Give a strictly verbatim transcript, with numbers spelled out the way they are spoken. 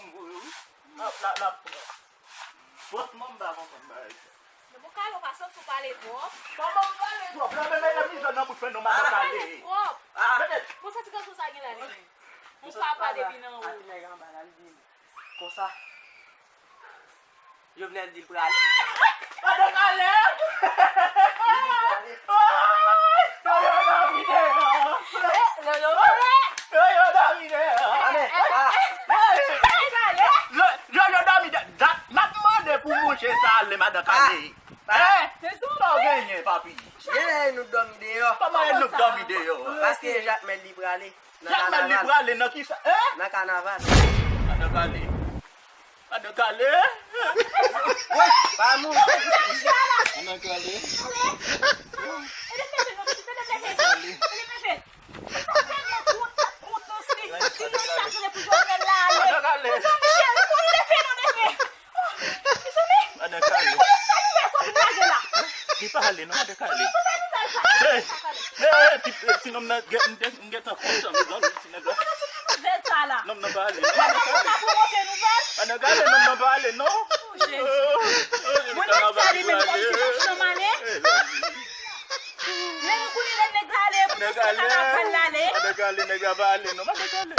L ap, l ap, l ap pran. Franchman, m pa konprann bagay sa. Men bon, Kale, ou pa santi w pale twòp? Kòman m pale twòp? Nan men, men, men mizè nan bout fè non, madan Kale. Twòp. Mete. Bon, santi kanson sa gen la, li menm. Yon papa depi nan wo. Konsa. Jovenel di l prale. Madan Kale! Ay! Yo, yo, yo, yo, yo, domine! Amen. Ah. Yo, yo, domine. Dat n ap mande pou mouche sa ale, madan Kale. Ah. Eh? Sa w genyen, papi? Genyen nou dòmi deyò. Kòman e nou dòmi deyò? Paske Jakmèl li prale nan kanaval. Jakmèl li prale nan kisa? Eh? Nan kanaval. Madan Kale. Madan Kale. Woy, pa mouri. Madan Kale. Madan Kale. Madan Kale. Li pa ale non, madan Kale. Hey, hey, ti, ti nonm nan gen, m gen, m gentan kontan, mezanmi, ti nèg la. Nonm nan pa ale non, madan Kale. Madan Kale, nonm nan pa ale non. Oh, oh, oh, nèg la pa ale. Nèg ale, nèg la pa ale non, madan Kale.